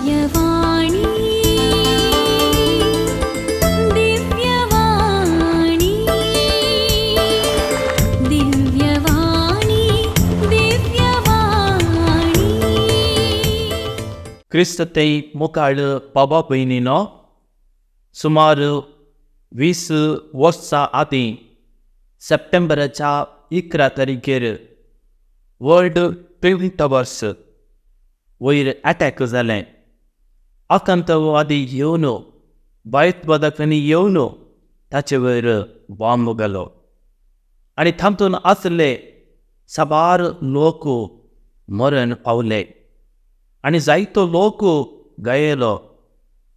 दिव्यवाणी दिव्यवाणी दिव्यवाणी दिव्यवाणी. क्रिस्तते मुखाळ बाबा भयणीनो, सुमार 20 वर्सां आदीं सप्टेंबराच्या 11 तारखेर वर्ल्ड ट्विन टवर्स वयर अटॅक जालें. आकांतवादी येवन, भयोत्पादकांनी येवन ताचे वयर बॉम्ब घालो आनी तातूंत आसले साबार लोक मरण पावले आनी जायतो लोक गायलो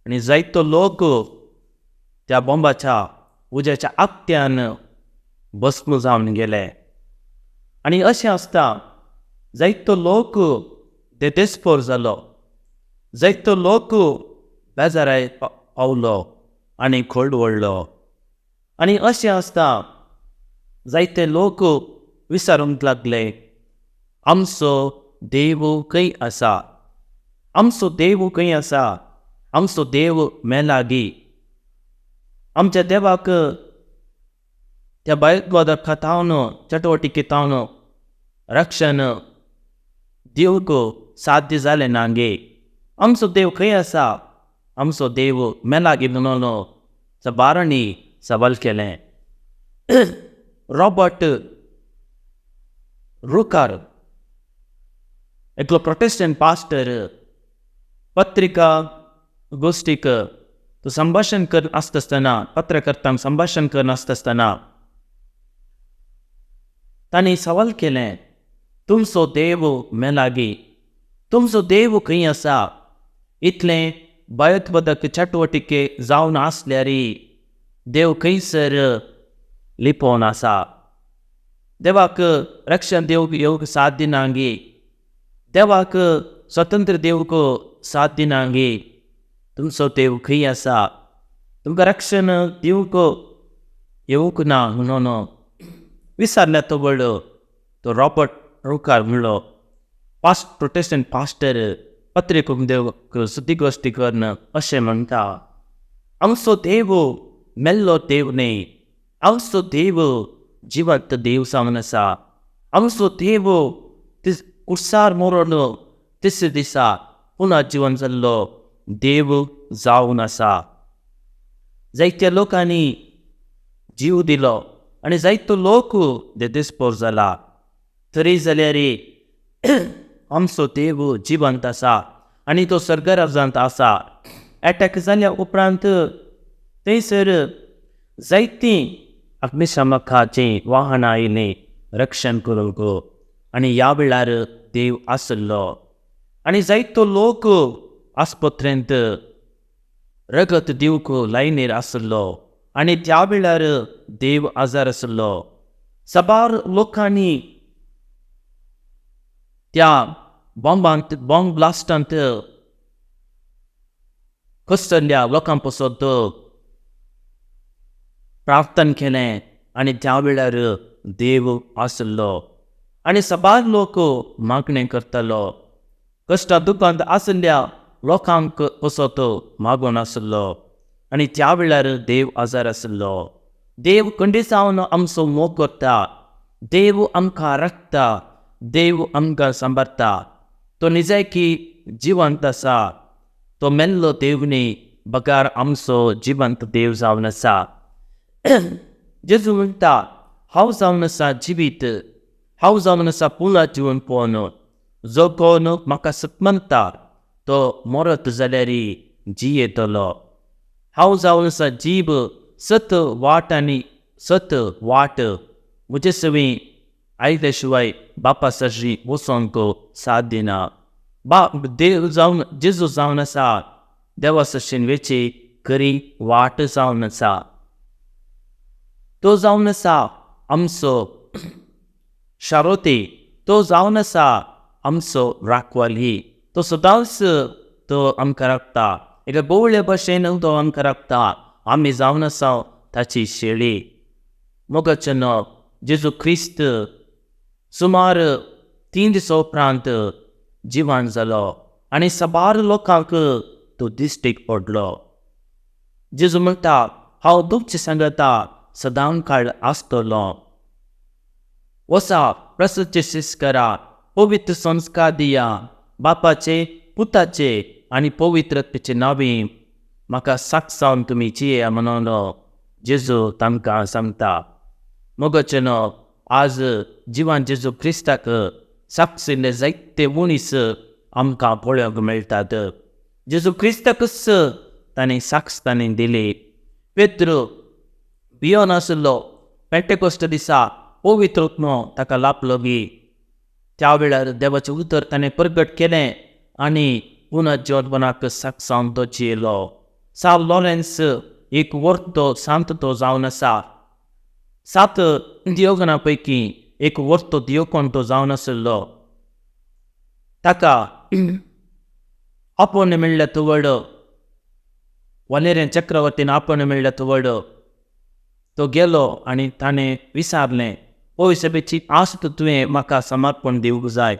आनी जायतो लोक त्या बॉम्बाच्या उज्याच्या आक्त्यान भस्म जावन गेले. आनी अशें आसता जायतो लोक देदेस्पोर जालो, जायतो लोक बेजाराय पावलो आनी खोड वळ्ळो. आनी अशें आसता जायते लोक विचारूंक लागले, आमचो देव खंय आसा, आमचो देव खंय आसा, आमचो देव मेलागी. आमच्या देवाक त्या भयोत्पादका तावन, चटवटिके तावन रक्षण दिवंक साध्य जालें ना गे. आमचो देव खंय आसा, आमचो देव मेलागी म्हणून सबारांनी सवाल केलें. रॉबर्ट रुकार एकलो प्रोटेस्टंट पास्टर पत्रिका गोश्टीक तो संभाशण कर आसता आसतना, पत्रकर्त्यांक संभाशण कर आसता आसतना तांणी सवाल केलें, तुमचो देव मेलागी, तुमचो देव खंय आसा? इतलें भयोत्पादक चटवटिके जावन आसल्यार देव खंयसर लिपोवन आसा? देवाक रक्षण दिवंक येवंक साध्य ना गे, देवाक स्वतंत्र दिवंक साध्य ना गे. तुमचो देव खंय आसा? तुमकां रक्षण दिवंक येवंक ना म्हणून विचारल्या तो व्हड तो रॉबर्ट रुकार म्हणलो पास्ट प्रोटेस्टंट पास्टर पत्रिकोक देव सुद्दी गोश्टी करून अशें म्हणटा, आमचो देव मेल्लो देव न्हय, आमचो देव जिवंत देव जावन आसा. आमचो देव कुर्सार मरून तिसरे दिसा पुनः जिवन जाल्लो देव जावन आसा. जायत्या लोकांनी जीव दिलो आनी जायतो लोक देदेस्पोर जाला, तरी जाल्यार आमचो देव जिवंत आसा आनी तो सर्गराजांत आसा. एटॅक जाल्या उपरांत थंयसर जायतीं अग्निशामकाचीं वाहनां आयलीं रक्षण करूंक आनी ह्या वेळार देव आसलो आनी जायतो लोक आस्पत्रेंत रगत दिवंक लायनीर आसलो आनी त्या वेळार देव आजार आसलो. साबार लोकांनी त्या बॉम्बांत, बॉम्ब ब्लास्टांत कोसळ्ळ्या लोकां पासत प्रार्थना केलें आनी त्या वेळार देव आसलो आनी साबार लोक मागणें करतालो. कश्टा दुकांत आशिल्ल्या लोकांक पासत मागून आसलो आनी त्या वेळार देव आजार आसलो. देव खंडीसावन आमचो मोग करता, देव आमकां राखता, देव आमकां सांबाळटा. तो निजायकी जिवंत आसा, तो मेल्लो देव न्ही बगार आमचो जिवंत देव जावन आसा. जेजू म्हणटा, हांव जावन आसा जिवीत, हांव जावन आसा पुनः जिवनपण, जो कोण म्हाका सतमनता तो मरत जाल्यार जियेतलो. हांव जावन आसा जीव, सत वाट आनी सत वाट, म्हजे सवी आयले शिवाय बापा सरशी वचोंक साध्य ना. बाप देव जावन जेजू जावन आसा देवा सरशीन वेची खरी वाट जावन आसा. तो जावन आसा आमचो शारोती, तो जावन आसा आमचो राखवाली. तो सदांच तो आमकां राखता, एका बोवळे भशेन तो आमकां राखता. आमी जावन आसा ताची शेळी. मोगाचें जेजू क्रिस्त सुमार 3 दिसां उपरांत जिवन जालो आनी साबार लोकांक तो दिश्टीक पडलो. जेजू म्हणटा, हांव तुमचे सांगता सदां काळ आसतलो. वसा प्रसचे शिस करा, पवित्र संस्कार दिया, बापाचे पुताचे आनी पवित्रतेचे नांवी म्हाका साक्षावन तुमी जिये म्हणून जेजू तांकां सांगता. मोगाचेनो आज जिवान जेजू क्रिस्ताक साक्षिल्ले जायते मनीस आमकां पळोवंक मेळटात. जेजू क्रिस्ताकूच ताणें साक्ष ताणें दिली. पेद्रू भियोन आशिल्लो. पेंटेकोस्ट दिसा पवित्र आत्मो ताका लाभलो गी त्या वेळार देवाचें उतर ताणें प्रगट केलें आनी पुनः जिवनपणाक साक्षावन तो जियेलो. साव लॉरेन्स एक वर्तो सांत तो जावन आसा. 7 दियोगना पैकी एक वर्तो दियोकोन तो जावन आशिल्लो. ताका आपोवणें मेळ्ळें तुवड, वालेरियन चक्रवर्तीन आपोवणें मेळ्ळें तुवड. तो गेलो आनी ताणें विचारलें, पविसभेची आस्त तुवें म्हाका समर्पण दिवंक जाय.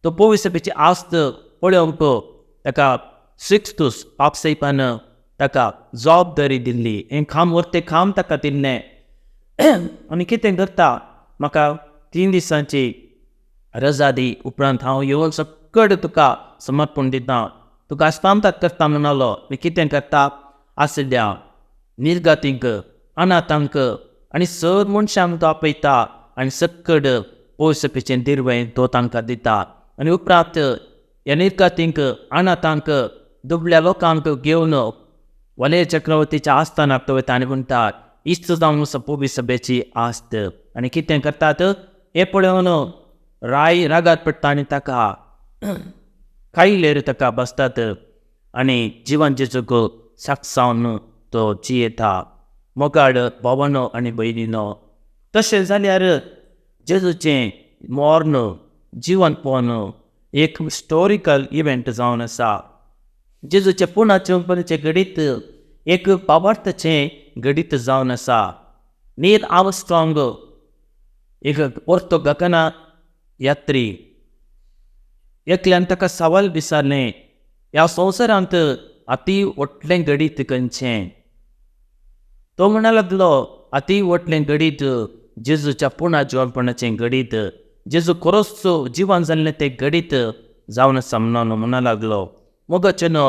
तो पविसभेची आस्त पळोवंक ताका सिक्स्तूस पापसायपान ताका जबाबदारी दिल्ली. हें काम व्हरतें काम ताका दिल्लें. आनी कितें करता, म्हाका 3 दिसांची रजा दी, उपरांत हांव येवन सकड तुका समर्पण दिता, तुका हस्तांतर करता म्हणालो. आनी कितें करता, आशिल्ल्या निर्गातींक अनाथांक आनी सर मनशांक तो आपयता आनी सकड पयसपेचें दिर्वें तो तांकां दिता. आनी उपरांत ह्या निर्गातींक अनाथांक दुबळ्या लोकांक घेवन वलय चक्रवर्तीच्या आस्थानाक तो वयता आनी म्हणटा, इश्ट जावन पवी सभेची आस्त. आनी कितें करतात हें पळोवन राय रागार पडटा आनी ताका कायलेर ताका बसतात आनी जिवन जेजूक साक्षावन तो जियेता. मोगाळ भावानो आनी भयणीनो, तशें जाल्यार जेजूचें मर्ण जिवनपण एक हिस्टोरिकल इव्हेंट जावन आसा. जेजूचें पुनः जिवनपणाचें घडीत एक बाबार्थाचें घडीत जावन आसा. नील आर्मस्ट्रॉंग एक परतो गगना यात्री एकल्यान ताका सवाल विचारलें, ह्या संवसारांत अती व्हडलें घडीत खंयचें? तो म्हणा लागलो, अती व्हडलें घडीत जेजूच्या पुनः जिवनपणाचें घडीत, जेजू खरोच जिवन जाल्लें तें घडीत जावन आसा म्हणून म्हणा लागलो. मोगाचेनो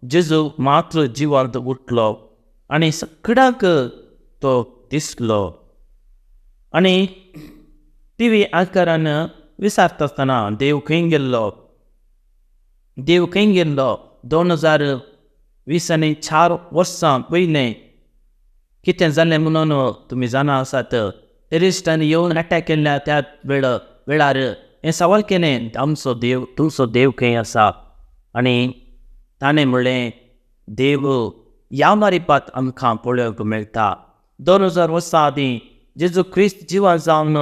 जेजू मात्र जिवंत उठलो आनी सगळ्यांक तो दिसलो. आनी टिवी आकारान विचारता आसतना देव खंय गेल्लो, देव खंय गेल्लो? 2020 आनी 4 वर्सां पयलें कितें जालें म्हणून तुमी जाणा आसात. टेरिस्टांनी येवन अटॅक केल्ल्या त्या वेळार हें सवाल केलें, आमचो देव तुमचो देव खंय आसा? आनी ताणें म्हणलें, देव ह्या मारिपात आमकां पळोवंक मेळटा. 2000 वर्सां आदीं जेजू क्रिस्त जिवन जावन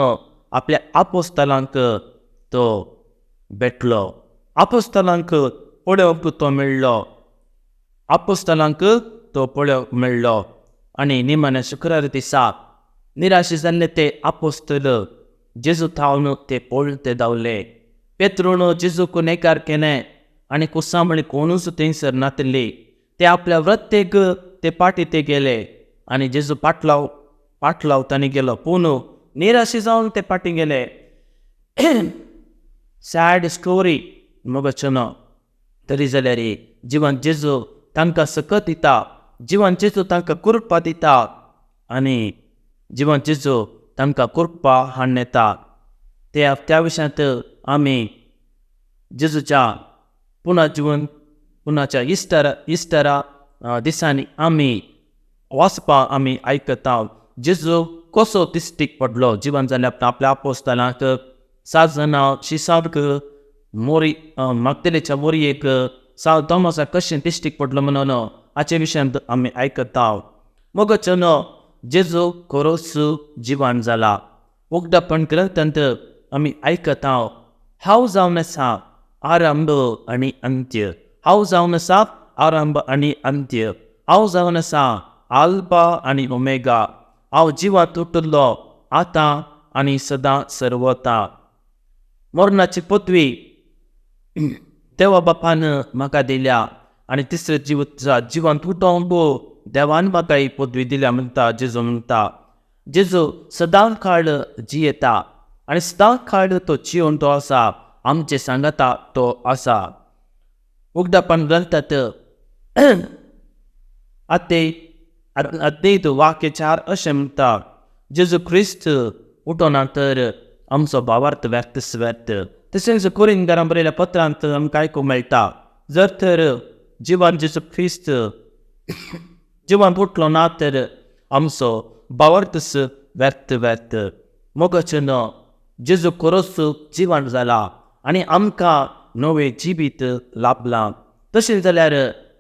आपल्या आपोस्तलांक तो भेटलो, आपोस्तलांक पळोवंक तो मेळ्ळो, आपोस्तलांक तो पळोवंक मेळ्ळो. आनी निमाण्या शुक्रार दिसा निराशे जाल्ले ते आपोस्तल जेजू थावन ते पळते धांवले. पेत्रून जेजूक न्हयकार केलें आनी कुसां म्हळी कोणूच थंयसर नातिल्ली. ते आपल्या वृत्तेक ते पाटी ते गेले आनी जेजू पाटलाव पाटलाव तांणी गेलो, पूण निराशे जावन ते पाटी गेले. सॅड स्टोरी मोगाचेनो. तरी जाल्यार जिवन जेजू तांकां सकत दिता, जिवन जेजू तांकां कृपा दिता आनी जिवन जेजू तांकां कृपा हाडून येता. त्या विशयांत आमी जेजूच्या पुनः जिवन पुनाच्या इस्टरा दिसांनी आमी वाचपा आमी आयकता जेजू कसो दिश्टीक पडलो जिवन जाल्यार आपल्या आपोस्तलांक 7 जाणां शिसांक मोरी मागदेलेच्या मोरयेक साव तोमासाक कशें दिश्टीक पडलो म्हणून हाचे विशयांत आमी आयकता. मोगाचेनो जेजू खरोच जिवन जाला. उगडापण ग्रंथांत आमी आयकता, हांव जावन आसा आरंभ आनी अंत्य, हांव जावन आसा आरंभ आनी अंत्य, हांव जावन आसा आल्फा आनी ओमेगा, हांव जिवांत उठलो आतां आनी सदां सर्वता. मरणाची पदवी देवा बापान म्हाका दिल्या आनी तिसरे जिवंत उठोवंक देवान म्हाका ही पदवी दिल्या म्हणटा जेजू म्हणटा. जेजू सदां काळ जियेता आनी सदां काळ तो जिवन तो आसा, आमचे सांगाता तो आसा. उगडापण ग्रंथात आते वाक्य 4 अशें म्हणटा, जेजू क्रिस्त उठोना तर आमचो भावार्थ व्यर्थच व्यर्थ. तशेंच कोरिंथकारां बरयल्या पत्रांत आमकां आयकूंक मेळटा, जर तर जिवन जेजू क्रिस्त जिवन उठलो ना तर आमचो भावार्थच व्यर्थ व्यर्थ. मोगाचें न्हू जेजू खरोच जिवन जाला आनी आमकां नवें जिवीत लाभलां. तशें जाल्यार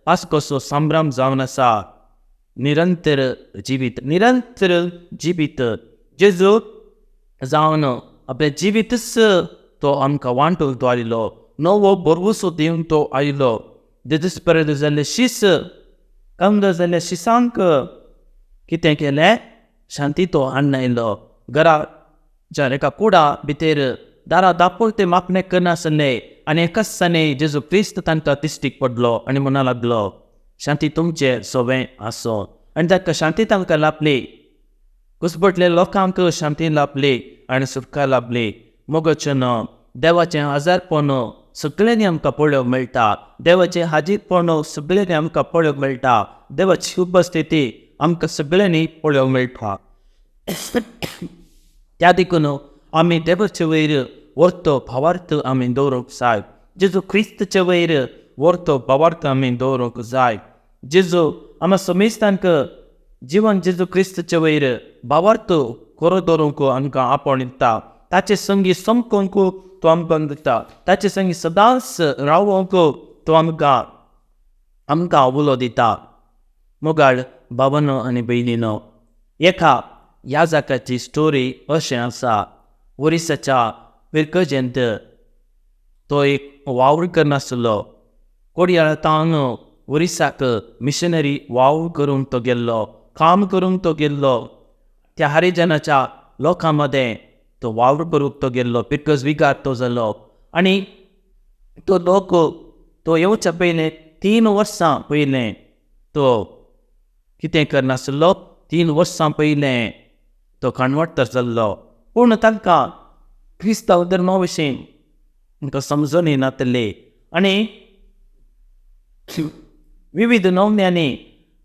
पास्कोचो संभ्रम जावन आसा निरंतर जिवीत, निरंतर जिवीत. जेजू जावन आपलें जिवीतच तो आमकां वांटूंक तो आयलो, नवो भरवंसो दिवंक तो आयलो. जेजूस परत जाल्ले शीस कमजोर जाल्ल्या शिसांक कितें केलें, शांती तो हाडून आयलो. घराच्या एका कुडा भितर दारां दापून ते मागणें करनासले आनी एकाच दिसांनी जेजू क्रिस्त तांकां दिश्टीक पडलो आनी म्हणूंक लागलो, शांती तुमचें सोवें आसूं. आनी ताका शांती तांकां लाभली, घुसपटले लोकांक शांती लाभली आनी सुटका लाभली. मोगाचें न्हू देवाचें हजारपण सगळ्यांनी आमकां पळोवंक मेळटा, देवाचें हाजीरपण सगळ्यांनी आमकां पळोवंक मेळटा, देवाची उपस्थिती आमकां सगळ्यांनी पळोवंक मेळटा. त्या देखून आमी देवाचे वयर व्हरतो भावार्थ आमी दवरूंक जाय, जेजू क्रिस्तचे वयर व्हरतो भावार्थ आमी दवरूंक जाय. जेजू आमकां समेस्तांक जिवन जेजू क्रिस्तचे वयर भावार्थ खरो दवरूंक आमकां आपोवन दिता, ताचे संगी समकोंक तो आमकां दिता, ताचे संगी सदांच रावोंक तो आमकां आमकां उलो दिता. मोगाळ भावानो आनी भयणीनो, एका याजकाची स्टोरी अशें आसा. ओरिसाच्या पिरगजेंत तो एक वावर करनासलो. कोडयाळ तावन ओरिसाक मिशनरी वावर करूंक तो गेल्लो, काम करूंक तो गेल्लो. त्या हरिजनाच्या लोकां मदें तो वावर करूंक तो गेल्लो, पिरगज विगार तो जालो. आनी तो लोक तो येवच्या पयलें 3 वर्सां पयलें तो कितें करनासलो, 3 वर्सां पयलें तो कन्वर्टर जाल्लो. पूण तांकां क्रिस्तांव धर्मा विशीं तांकां समजून येनातली आनी विविध नवन्यांनी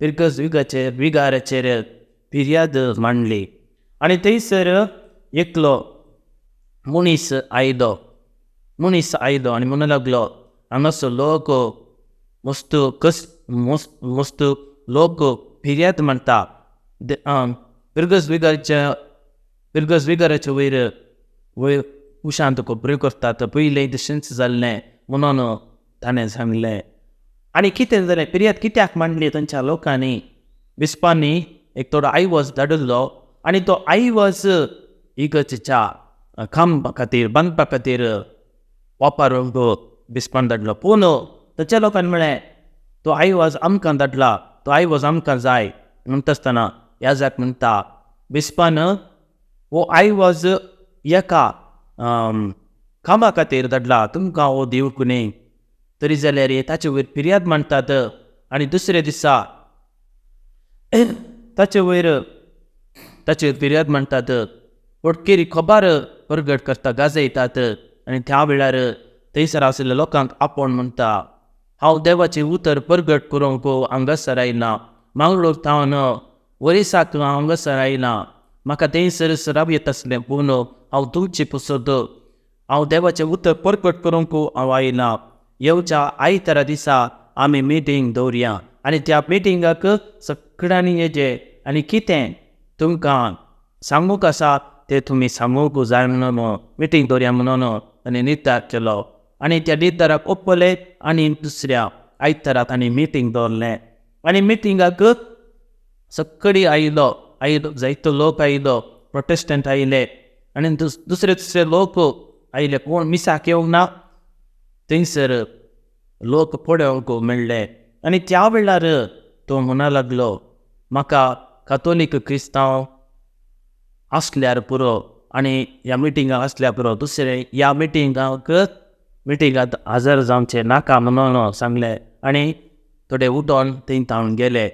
पिरगज विगाचेर विगाराचेर फिर्याद मांडली. आनी थंयसर एकलो मनीस आयलो, मनीस आयलो आनी म्हणूंक लागलो, हांगासर लोक मस्त कस मस्त मस्त लोक फिर्याद मांडटा, पिरगज विगाराच्या पिरगज विगाराच्या वयर वयर उशांत खबऱ्यो करतात, पयलें तशेंच जाल्लें म्हणून ताणें सांगलें. आनी कितें जालें, फिर्याद कित्याक मांडली थंयच्या लोकांनी, बिस्पांनी एक थोडो आयवज धाडिल्लो आनी तो आयवज इगर्जेच्या कामा खातीर बांदपा खातीर वापरूंक बिस्पान धाडलो. पूण थंयच्या लोकांनी म्हळें, तो आयवज आमकां धाडला, तो आयवज आमकां जाय. म्हणटा आसतना याजक म्हणटा, बिस्पान हो आयवज एका कामा खातीर धाडला, तुमकां हो दिवंक न्ही. तरी जाल्यार ताचे वयर फिर्याद मांडटात आनी दुसऱ्या दिसा ताचे वयर ताचेर फिर्याद मांडटात, पोटकेरी खबर परगट करता, गाजयतात. आनी त्या वेळार थंयसर आशिल्ल्या लोकांक आपोवन म्हणटा, हांव देवाचें उतर परगट करूंक हांगासर आयलां, मांगलोर थावन ओरिसाक हांव हांगासर आयलां, म्हाका थंयसर राव येत आसलें, पूण हांव तुमचे पसत हांव देवाचें उतर परगट करूंक हांव आयलां. येवच्या आयतारा दिसा आमी मिटींग दवरया आनी त्या मिटिंगाक सगळ्यांनी येचें आनी कितें तुमकां सांगूंक आसा तें तुमी सांगूंक जाय म्हणून मिटींग दवरया म्हणून आनी निर्धार केलो. आनी त्या निर्धाराक ओपले आनी दुसऱ्या आयतारा तांणी मिटींग दवरलें. आनी मिटिंगाक सगळी आयलो, आयलो जायतो लोक आयलो, प्रोटेस्टंट आयले आनी दुसरे दुसरे लोक आयले, कोण मिसाक येवंक ना थंयसर लोक पळोवंक मेळ्ळे. आनी त्या वेळार तो म्हणूंक लागलो, म्हाका कातोलीक क्रिस्तांव आसल्यार पुरो आनी ह्या मिटिंगाक आसल्यार पुरो, दुसरे ह्या मिटिंगाक मिटिंगांत हजर जावचें नाका म्हणून सांगलें आनी थोडे उठोन थंय तावन गेले.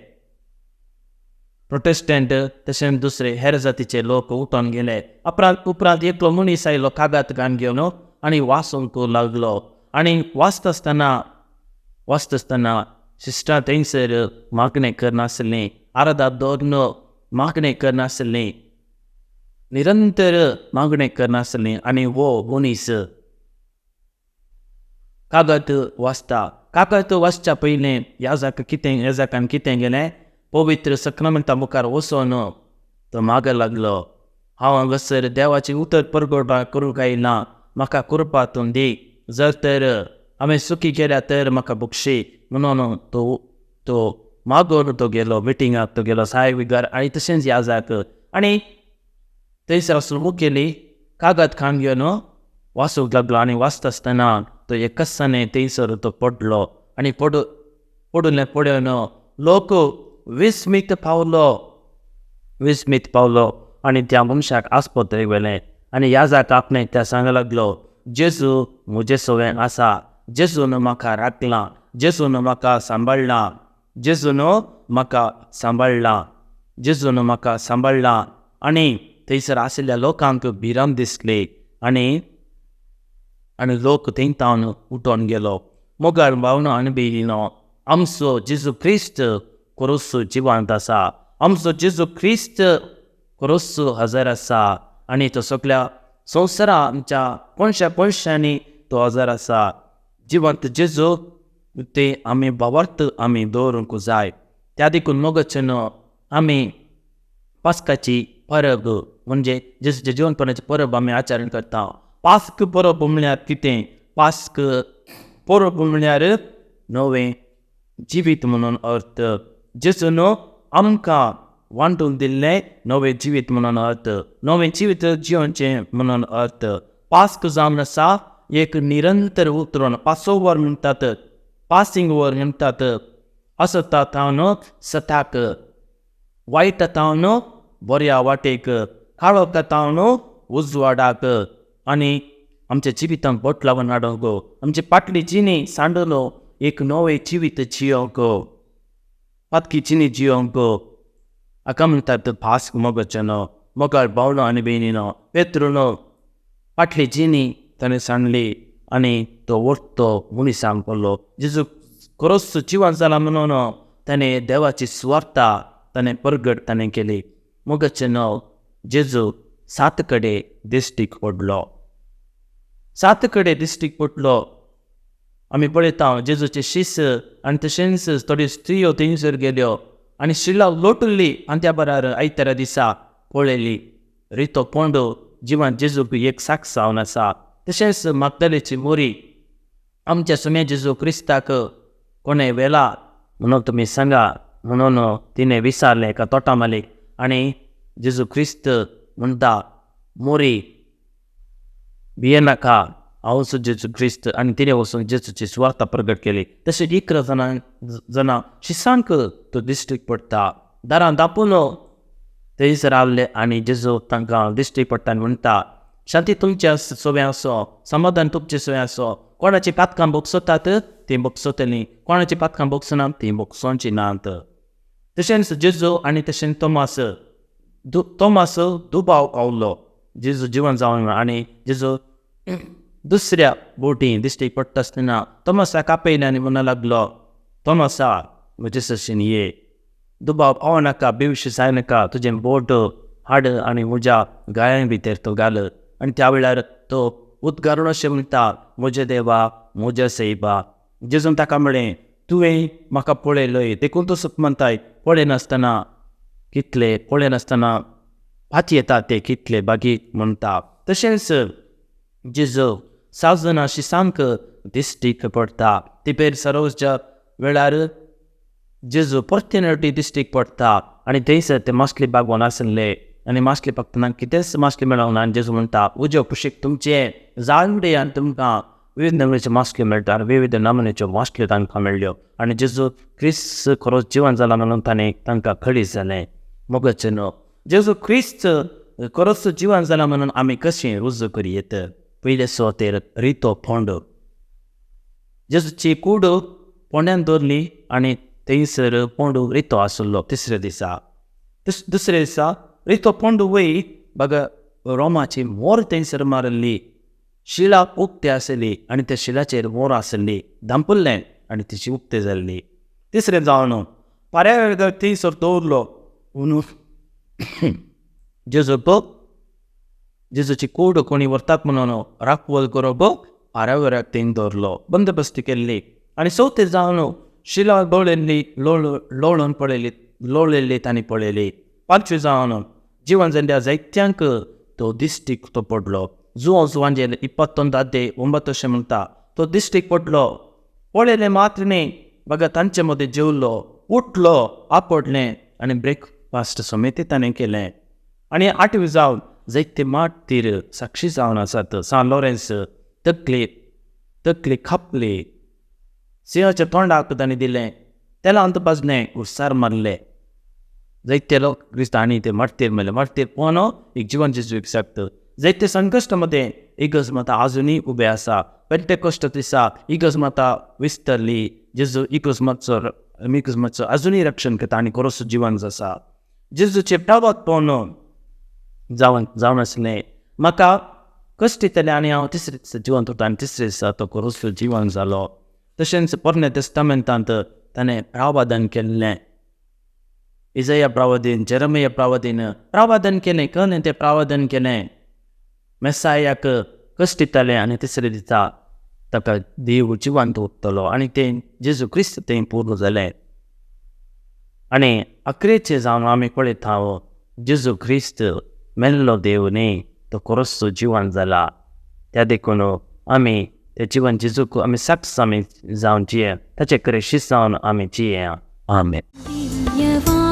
प्रोटेस्टंट तशेंच दुसरे हेर जातीचे लोक उठोन गेले. उपरांत एकलो मनीस आयलो कागद कान घेवन आनी वाचूंक लागलो आनी वाचता आसतना सिस्टरां थंयसर मागणें करनासलीं, आरादात दवरून मागणें करनासलीं, निरंतर मागणें करनासलीं आनी हो मनीस कागद वाचता. कागद वाचच्या पयलें याजकान कितें गेलें, पवित्र सक्रामेंता मुखार वचोन तो माग लागलो, हांव हांगासर देवाचें उतर परगट करूंक आयलां, म्हाका कृपा तूं दी, जर तर हांवें चुकी केल्या तर म्हाका बक्षी म्हणून तो मागून तो गेलो मिटिंगाक, तो गेलो साहेब विगार आनी तशेंच याजक आनी थंयसर आसून मुखेली कागद खाण घेवन वाचूंक लागलो आनी वाचता आसतना तो एकसाने थंयसर तो पडलो आनी पडून पडून लोक विस्मीत पावलो आनी त्या मनशाक आस्पत्रेक व्हेलें आनी याजक आपणें त्या सांग लागलो, जेजू म्हजे सवें आसा, जेजून म्हाका राखलां, जेजून म्हाका सांबाळ्ळां, जेजून म्हाका सांबाळ्ळां, जेजून म्हाका सांबाळ्ळां. आनी थंयसर आशिल्ल्या लोकांक भिरांत दिसली आनी आनी लोक थंय तावन उठोन गेलो. मोगाळ भावनो आनी भयणीनो, आमचो जेजू क्रिस्त खरोच जिवंत आसा, आमचो जेजू क्रिस्त खरोच हजर आसा आनी तो सगळ्या संवसारा आमच्या कोणश्या कोणश्यांनी तो हजर आसा. जिवंत जेजू ते आमी भावार्थ आमी दवरूंक जाय. त्या देखून मोगाचें आमी पास्काची परब म्हणजे जेजूच्या जिवनपणाची परब आमी आचरण करता. पास्क परब म्हळ्यार कितें? पास्क परब म्हळ्यार नवें जिवीत म्हणून अर्थ. जेजून आमकां वांटून दिल्लें नवें जिवीत म्हणून अर्थ, नवें जिवीत जियोवचें म्हणून अर्थ. पास्क जावन आसा एक निरंतर उतरण, पासोवर म्हणटात, पासिंग ओवर म्हणटात. असता तावन सताक, वायट तावन बऱ्या वाटेक, काळोखा तावन उजवाडाक आनी आमच्या जिवितांत बोट लावन हाडूंक, आमची पाटली जिणी सांडलो एक नवें जिवीत जियोवंक, पातकी जिणी जियोवंक. हाका म्हणटात भास्क मोगाचें. मोगाळ भावनो आनी भयणीनो, पेत्रुनो पाटली जिणी ताणें सांडली आनी तो वरतो मनिसांक पडलो. जेजू खरोच जिवन जाला म्हणून ताणें देवाची सुवार्ता ताणें परगट ताणें केली. मोगाचें जेजू 7 कडेन दिश्टीक पडलो, 7 कडेन दिश्टीक पडलो. आमी पळयता जेजूचे शीस आनी तशेंच थोड्यो स्त्रियो थंयसर गेल्यो आनी शिला लोटली आनी त्या बरार आयतारा दिसा पळयली रितो कोंडो जिवन जेजूक एक साक्ष जावन आसा. तशेंच मागदलेची मोरी आमच्या सुम्या जेजू क्रिस्ताक कोणें व्हेला म्हणून तुमी सांगा म्हणून तिणें विचारलें एका तोटा मालीक आनी जेजू क्रिस्त म्हणटा, मोरी भियेनाका, हांवच जेजू क्रिस्त. आनी तिणें वचून जेजूची सुवार्ता प्रगट केली. तशें 11 जाणां शिसांक तो दिश्टीक पडटा, दारां दापून थंयसर रावले आनी जेजू तांकां दिश्टीक पडटा आनी म्हणटा, शांती तुमच्या सवें आसो, समाधान तुमचे सवें आसो. कोणाची पातकां भोगसतात तीं भोगसतलीं, कोणाची पातकां भोगसनात तीं भोगसोवचीं नात. तशेंच जेजू आनी तशेंच तोमास, तोमास दुबाव पावलो जेजू जिवन जावन आनी जेजू दुसऱ्या बोटी दिश्टीक पडटा आसतना तोमासाक आपयलें आनी म्हणूंक लागलो, तोमासा म्हजे सशीन ये, दुबाव पावो नाका, बेविश जायनाका, तुजें बोट हाड आनी म्हज्या गायां भितर तो घाल. आनी त्या वेळार तो उद्गारून अशें म्हणटा, म्हज्या देवा, म्हज्या सैबा. जेजून ताका म्हळें, तुवें म्हाका पळयलय देखून तूं सुख म्हणटाय, पळयनासतना कितले, पळयनासतना फाती येता ते कितले बागी म्हणटा. तशेंच जेजू 7 जाणां शिसांक दिश्टीक पडटा. तिबेर सरोजच्या वेळार जेजू परते दिश्टीक पडटा आनी थंयसर ते मासली बागोवन आशिल्ले आनी मासली बागतना कितेंच मासली मेळोंक ना. आनी जेजू म्हणटा, उजो कुशीक तुमचे जाळ उडय आनी तुमकां विविध नमुन्याच्यो मासल्यो मेळटा. आनी विविध नमुन्याच्यो मासल्यो तांकां मेळ्ळ्यो आनी जेजू क्रिस्त खरोच जिवन जाला म्हणून ताणें तांकां कळीत जालें. मोगाचें न्हू, जेजू क्रिस्त खरोच जिवन जाला म्हणून आमी कशें रुजू करूं येत? पयले सुवातेर रितो फोंड. जेजूची कूड पोंड्यान दवरली आनी थंयसर पोंडू रितो आसलो. तिसऱ्या दिसा दुसऱ्या दिसा रितो पोंडू वय बघा रोमाची मोर थंयसर मारिल्ली, शिला उक्ते आसली आनी त्या शिलाचेर मोर आसली, धांपुल्लें आनी तिची उक्ते जाल्ली. तिसरें जावन पाऱ्या थंयसर दवरलो म्हणून जेजूक जेजूची कूड कोणी व्हरतात म्हणून राखवल करप पाऱ्यावऱ्याक थंय दवरलो, बंदोबस्त केल्ली. आनी चवथें जावन शिला लोळिल्ली लोळून पळयली, लोळिल्ली तांणी पळयली. पांचवें जावन जिवन जाल्ल्या जायत्यांक तो दिश्टीक तो पडलो. जुवां जुवांजेर 21 अध्याय 9 म्हणटा तो दिश्टीक पडलो, पळयलें मात्र न्ही बघा तांचे मदें जेवलो, उठलो, आपडलें आनी ब्रेकफास्ट समेत ताणें केलें. आनी आठवी जावन जायते मार्तीर साक्षी जावन आसात. सान लॉरेन्स तकली तकली खापली, सिंहाच्या तोंडाक ताणें दिलें, तेलांत भाजलें, उरसार मारले. जायते लोक क्रिस्तांनी ते मार्तीर मेले. मार्तीर पोवन एक जिवन जेजूक शकता. जायते संकश्ट मदें इगर्ज माता आजुनूय उबे आसा. पेंटेकोस्ट दिसा इगर्ज माता विस्तरली, जेजू इगर्ज मातसो इगर्ज मातसो आजुनूय रक्षण करता आनी खरोसो जिवन आसा. जेजूचें प्रभाव पळोवन जावन जावन आसलें म्हाका कश्ट येतलें आनी हांव तिसरे दिसा जिवन उरता आनी तिसरे दिसा तो खरोसो जिवन जालो. तशेंच पोरण्या तेस्तामेंतांत ताणें प्रावादन केल्लें. इजया प्रावादीन, जेरमया प्रावादीन प्रावादन केलें, कळ्ळें तें प्रावादन केलें. मेसायाक कश्ट येतालें आनी तिसरे दिसा ताका देव जिवंत उरतलो आनी तें जेजू क्रिस्त तें पूर्ण जालें. आनी अकरेचें जावन आमी पळयता जेजू क्रिस्त मेल्लो देव न्ही, तो खरोसो जिवन जाला. त्या देखून आमी ते जिवन जेजूक आमी साक्ष आमी जावन जिये, ताचे कडेन शिस्त जावन आमी जिये. आमेन. दिव्यवाणी.